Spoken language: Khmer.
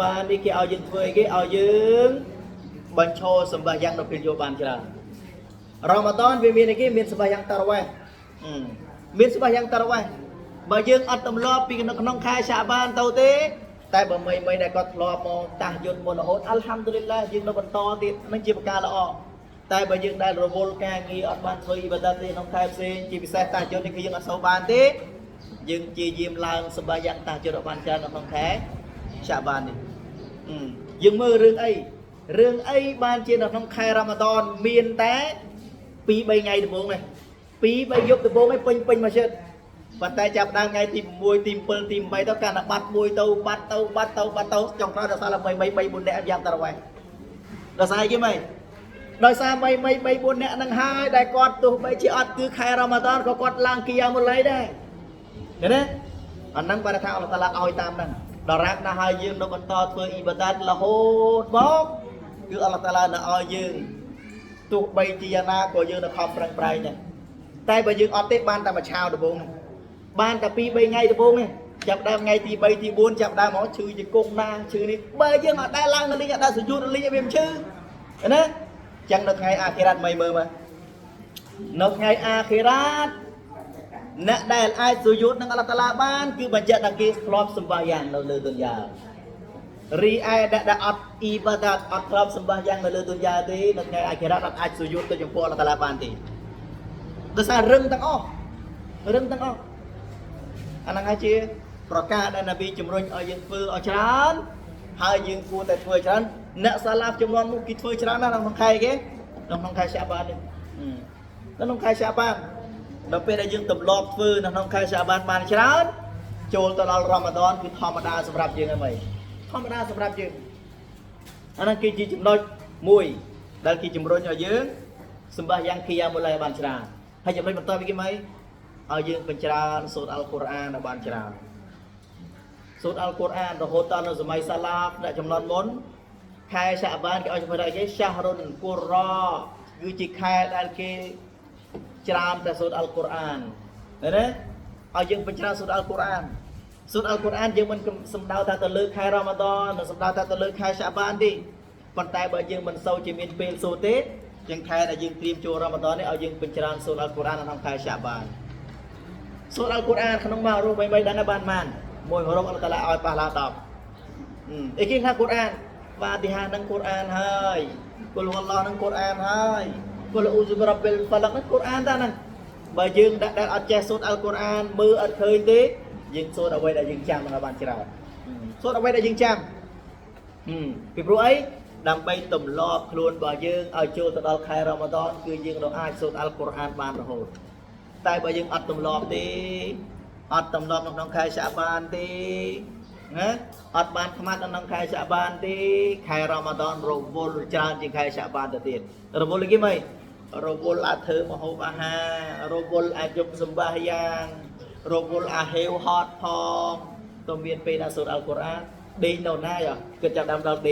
បាននេះគេឲ្យយើងធ្វើអីគេឲ្យយើងបញ្ឈរសម្បាយ៉ាងនៅពេលយកបានច្រើនរ៉ាម៉ាដនវាមានអីគេមានសម្បាយ៉ាងតារវ៉េះមានសម្បាយ៉ាងតារវ៉េះបើយើងអត់ទម្លាប់ពីនៅក្នុងខែសាបានទៅទេតែបើមីមីដែលគាត់ធ្លាប់មកតាស់យន្តមុនរហូតអัลហាំឌុលីឡាយើងនៅបន្តទៀតនឹងជាប្រការល្អតែបើយើងដែលរវល់ការងារអត់បានធ្វើអ៊ីបាដាតទេក្នុងខែផ្សេងជាពិសេសតាស់យន្តនេះគឺយើងអត់សូវបានទេយើងជាយាមឡើងសម្បាយ៉ាងតាស់យន្តឲ្យបានច្រើននៅក្នុងខែសាបាននេះយើងមើលរឿងអីរឿងអីបានជានៅក្នុងខែរ៉ាម៉ាដនមានតែ2 3ថ្ងៃដំបូងឯង2 3យប់ដំបូងឯងពេញពេញមកជិតប៉ុន្តែចាប់ដើមថ្ងៃទី6ទី7ទី8ទៅកាន់តែបាត់មួយទៅបាត់ទៅបាត់ទៅបាត់ទៅចុងក្រោយដល់សល់តែ3 3 4នាក់យ៉ាងតរវ៉េះដល់ស្អីគេមិនដោយសារ3 3 3 4នាក់ហ្នឹងហើយដែលគាត់ទោះបីជាអត់គឺខែរ៉ាម៉ាដនក៏គាត់ឡើងគីយ៉ាមុលឡៃដែរឃើញទេអាហ្នឹងបានថាអល់ឡោះតាឡាឲ្យតាមហ្នឹងដល់រាបណាស់ហើយយើងនៅបន្តធ្វើអ៊ីបាដាតរហូតមកគឺអល់ឡោះតាឡានៅឲ្យយើងទោះបីជាយ៉ាងណាក៏យើងនៅខំប្រឹងប្រែងដែរតែបើយើងអត់ទេបានតែមួយឆាវដំបូងហ្នឹងបានតែ2 3ថ្ងៃដំបូងទេចាប់ដើមថ្ងៃទី3ទី4ចាប់ដើមមកឈឺជង្គង់ណាឈឺនេះបើយើងអត់ដែលឡើងនៅលីងអត់ដែលសយុទ្ធលីងឲ្យវាមិនឈឺឃើញទេចឹងនៅថ្ងៃអាខិរ៉ាត់មិនមើលមើលនៅថ្ងៃអាខិរ៉ាត់អ្នកដែលអាចសុយុទ្ធនឹងអល់ឡោះតាឡាបានគឺបញ្ជាក់ថាគេធ្លាប់សម្បាយ៉ាងនៅលើទុនយ៉ារីឯអ្នកដែលអត់អ៊ីបាដាតអត់ធ្លាប់សម្បាយ៉ាងនៅលើទុនយ៉ាទេនៅថ្ងៃអាខិរ៉ាត់អត់អាចសុយុទ្ធទៅចំពោះអល់ឡោះតាឡាបានទេដោយសាររឹងទាំងអស់រឹងទាំងអស់អាហ្នឹងហើយជាប្រការដែលនប៊ីជំរុញឲ្យយើងធ្វើឲ្យច្រើនហើយយើងគួរតែធ្វើច្រើនអ្នកសាឡាហ្វជំនាន់នោះគេធ្វើច្រើនណាស់ក្នុងខែគេក្នុងខែសាបាននេះនៅក្នុងខែសាបានដល់ពេលដែលយើងទម្លាប់ធ្វើនៅក្នុងខែសាបានបានច្រើនចូលទៅដល់រ៉ាម៉ាដនគឺធម្មតាសម្រាប់យើងហ្នឹងហើយធម្មតាសម្រាប់យើងអាហ្នឹងគឺជាចំណុចមួយដែលគេជំរុញឲ្យយើងសម្បាយ៉ាងគីយ៉ាមុលឡៃបានច្រើនហើយចំណុចបន្តពីគេមកឲ្យយើងបញ្ច្រើនសូត្រអល់កុរអានឲ្យបានច្រើនសូត្រអល់កុរអានរហូតដល់នៅសម័យសាឡាហ្វអ្នកចំនួនមុនខែសាបានគេឲ្យឈ្មោះថាគេសាហរុនកុរ៉ាគឺជាខែដែលគេច្រើនតែសូត្រអល់កុរអានឃើញទេឲ្យយើងបញ្ច្រើនសូត្រអល់កុរអានសូត្រអល់កុរអានយើងមិនសំដៅថាទៅលើខែរ៉ាម៉ាដននិងសំដៅថាទៅលើខែសាបានទេប៉ុន្តែបើយើងមិនសូវជាមានពេលសូត្រទេជាងខែដែលយើងត្រៀមចូលរ៉ាម៉ាដននេះឲ្យយើងបញ្ច្រើនសូត្រអល់កុរអាននៅក្នុងខែសាបានសូត្រអល់កុរអានក្នុងមួយរូបបីបីដឹងបានបានមួយរូបអល់តាឡាឲ្យប៉ះឡា10អីគេថាកុរអានវ៉ាទីហានឹងកុរអានហើយគុលអល់ឡោះនឹងកុរអានហើយគុលអ៊ូស៊ុបរ៉ាប៊ិលហ្វាឡាក់នឹងកុរអានតាហ្នឹងបើយើងដាក់ដែលអត់ចេះសូត្រអល់កុរអានមើលអត់ឃើញទេយើងសូត្រអ្វីដែលយើងចាំនឹងឲ្យបានច្រើនសូត្រអ្វីដែលយើងចាំពីព្រោះអីដើម្បីទម្លាប់ខ្លួនរបស់យើងឲ្យចូលទៅដល់ខែរ៉ាម៉ាដនគឺយើងនឹងអាចសូត្រអល់កុរអានបានរហូតតែបើយើងអត់ទម្លាប់ទេអត់ទម្លាប់នៅក្នុងខែសាបានទេណាអត់បានខ្មាត់នៅក្នុងខែសាបានទេខែរ៉ាម៉ាដនរវល់ច្រើនជាងខែសាបានទៅទៀតរវល់គេមិនរវល់អាចធ្វើម្ហូបអាហាររវល់អាចយប់សម្បាយ៉ាងរវល់អាហេវហត់ផងទៅមានពេលណាសូត្រអល់កុរអានដេកនៅណាយោគិតចាប់ដើមដល់